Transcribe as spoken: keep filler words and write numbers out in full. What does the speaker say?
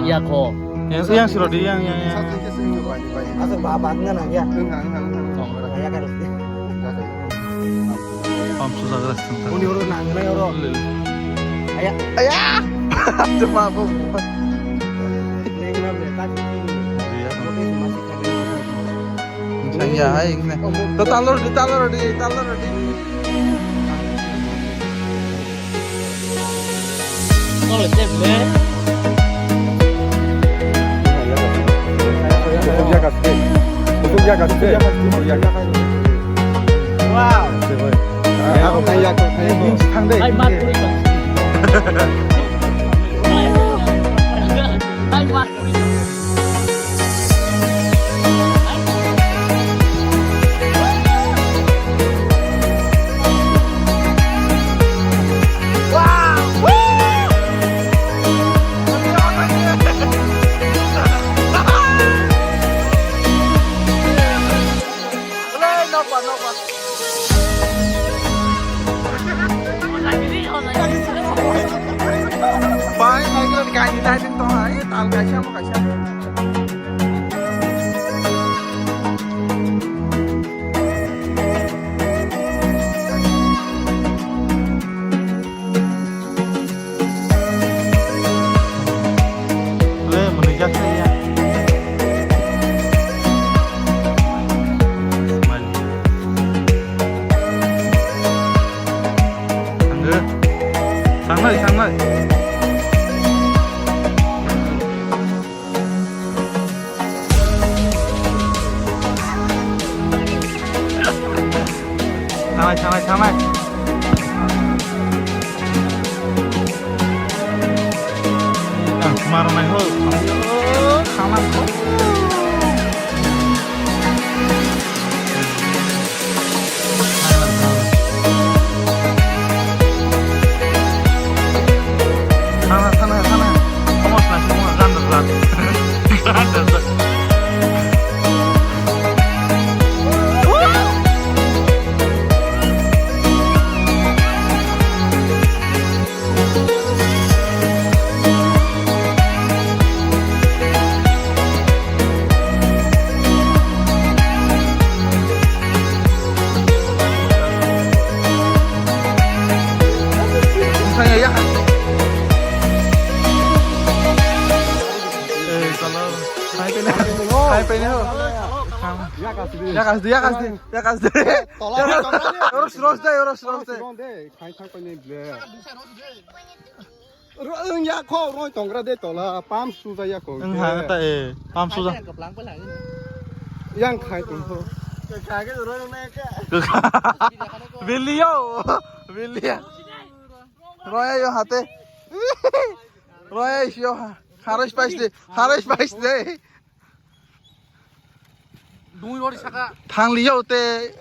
Iya ko. Yang, yang siro di, yang, yang, yang. Asal babak nggak nang ya. Kayak kan. Pam susah keras tentang. Uni oro nang, uni oro. Aya. Aya. Cuma apa? Neng na beta kini. Iya. Oke, masih kami. Saya hai ini. Tatalor di, talor di, talor di. Wow. Hai, mat kuri bang. Hai, mat kuri bang. Pai, pai, kaini dai ding tong hai, tal kaisa mo kaisa. Le, mwnwi jak sa ya. Smile. Thangdi. Thangnai, thangnai. Thangnai, thangnai, thangnai. Ang marnai ho. Thangnai ho. Thana, thana, thana. Thomos na, thomos, ganda, ganda. Ganda, ganda. Yakas di, yakas di, yakas di. Tola, tola. Oros, oros dai, oros, oros dai. Thang thang painai ble. Ro, wng ya kho, roi tongra de tola, pam suja ya kho. Wng ha ta e, pam suja. Yang khai tong kho. Kwkha khe roi nang nai khe. Kwkha. Belio, belia. Roi ayo hate. Roi ayo ha. Harus pais de, harus pais de. Dui roi saka. Thang liyo te.